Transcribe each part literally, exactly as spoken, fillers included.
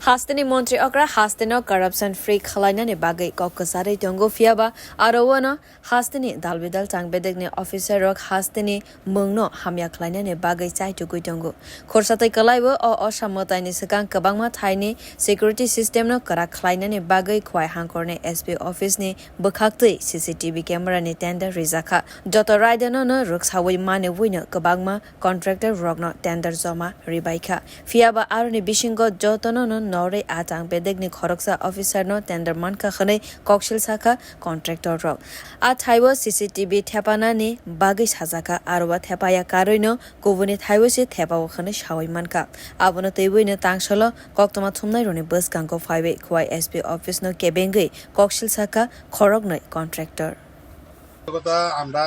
Hasteni montri okra hasteno corruption free khwlainani bagwi kok kwcharwi tongo, phiyaba aro uano hasteni dalbidal changbedekni officer rok hasteni mungno hamya khwlainani bagwi chaitugwi tongo. Khorsa tei kwlaibo o osa mwtaini swkang kwbangma thaini security system no kwrak khwlainani bagwi Khowai hangkorni S P office ni bwkhaktwi C C T V camera ni tender rijakha. Joto raidano no rwksawi manwi no kwbangma contractor rokno tender joma ribaikha. Phiyaba aroni bisingo jotono no norwi a changbedekni khoroksa officer no tender mankha hwnwi koksil sakha contractor rok. A thaio C C T V thepanani bagwi sajakha, aro o thepaya karwi no kubuni thaio se thepao hwnwi sawi mankha. Abono twiwi no tangsalo koktwma thumnai rokni bwskango phaiwi Khowai S P office no kebengwi koksil sakha khoroknwi contractor. কথা আমরা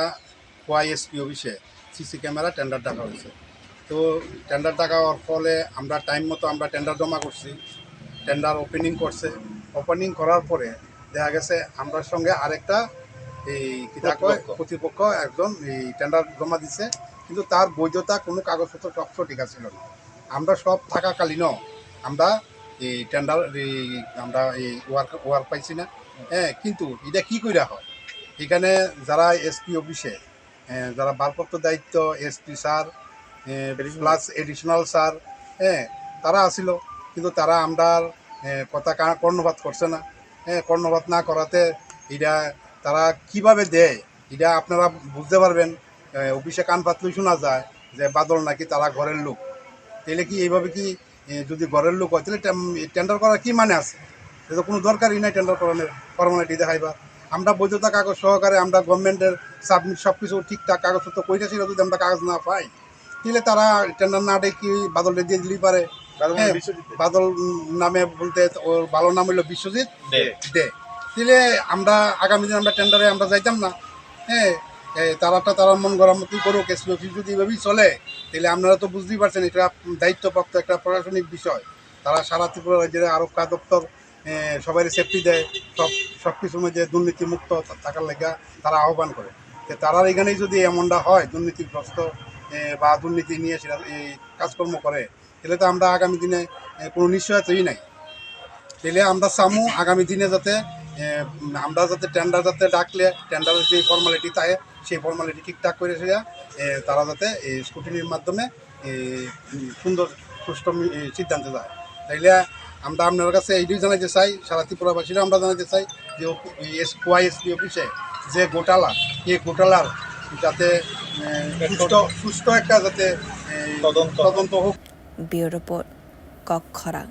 খোয়াই এসপি অফিসে CC camera tender ডাকা হয়েছে। তো টেন্ডার ডাকা হওয়ার ফলে আমরা টাইম মতো আমরা টেন্ডার জমা করছি, টেন্ডার ওপেনিং করছে। ওপেনিং করার পরে দেখা গেছে আমরার সঙ্গে আরেকটা এই কিতা কয় কর্তৃপক্ষ। কর্তৃপক্ষ একজন এই টেন্ডার জমা দিছে, কিন্তু তার বৈধতা কোনো কাগজপত্র সব সঠিক আছিল না। আমরা সব থাকাকালীনও আমরা এই টেন্ডার এই আমরা এই ওয়ার্ক ওয়ার্ক পাইছি না। হ্যাঁ, কিন্তু এটা কি কইরা হয়? এখানে যারা এসপি অফিসে, এ, যারা ভারপ্রাপ্ত দায়িত্ব, এসপি স্যার, এ, এডিশনাল। প্লাস এডিশনাল স্যার, হ্যাঁ, তারা আসিল, কিন্তু তারা আমরার, এ, কথা কা-, কর্ণপাত করছে না। হ্যাঁ, কর্ণপাত না করাতে এটা তারা কিভাবে দেয়, এটা আপনারা বুঝতে পারবেন। এ, অফিসে কান পাতলেই শোনা যায় যে বাদল নাকি তারা ঘরের লোক। তাহলে কি এইভাবে কি এ, যদি ঘরের লোক হয়, তাহলে টেম-, টেন্ডার করার কি মানে আছে? এটা তো কোনো দরকারই নাই টেন্ডার করানোর, ফর্মালিটি দেখাইবা। আমরা বৈধতা কাগজ সহকারে আমরা গভর্নমেন্টের সাবমিট সব কিছু ঠিকঠাক কাগজপত্র কইরা ছিল, যদি আমরা কাগজ না পাই, তাহলে তারা টেন্ডার না ডেকে বাদলটা দিয়ে দিলেই পারে। বাদল নামে হ্যাঁ, বিশ্বজিৎ দে। বাদল, উম, নামে বলতে ওর ভালো নাম হইলো বিশ্বজিৎ দে। দে। তাহলে আমরা আগামী দিন আমরা টেন্ডারে আমরা যাইতাম না। হ্যাঁ, এ, তারাটা তারা মন গড়া মতোই করুক, এসপি অফিস যদি এভাবেই চলে, তাহলে আপনারা তো বুঝতেই পারছেন, এটা দায়িত্বপ্রাপ্ত একটা প্রশাসনিক বিষয়। তারা সারা ত্রিপুরা রাজ্যের আরক্ষা দপ্তর, এ, সবাই সেফটি দেয়, সব, সব কিছুর মধ্যে দুর্নীতিমুক্ত থা-, থাকার লেগা তারা আহ্বান করে। তো তারার এখানেই যদি এমনটা হয়, দুর্নীতিগ্রস্ত, এ, বা দুর্নীতি নিয়ে সেটা, এই কাজকর্ম করে, তাহলে তো আমরা আগামী দিনে, এ, কোনো নিশ্চয়তাই নাই। তাহলে আমরা চামু আগামী দিনে যাতে, এ, আমরা যাতে টেন্ডার যাতে ডাকলে টেন্ডারের যে ফর্মালিটি থাকে, সেই ফর্মালিটি ঠিকঠাক করে সেটা, এ, তারা যাতে এই স্কুটিনির মাধ্যমে, এ, উম, সুন্দর সুষ্ঠু মি-, এ, সিদ্ধান্তে যায়। তাইলে আমরা আপনার কাছে এইটাই জানাইতে চাই, সারা ত্রিপুরাবাসীরা আমরা জানাইতে চাই যে ও-, এই এস-, ওয়াইএসপি অফিসে যে ঘোটালা, এই ঘোটালার যাতে, এ, সুষ্ঠু, সুষ্ঠু একটা যাতে, এ, তদন্ত। তদন্ত হোক। Bureau Report, Kokkhorang.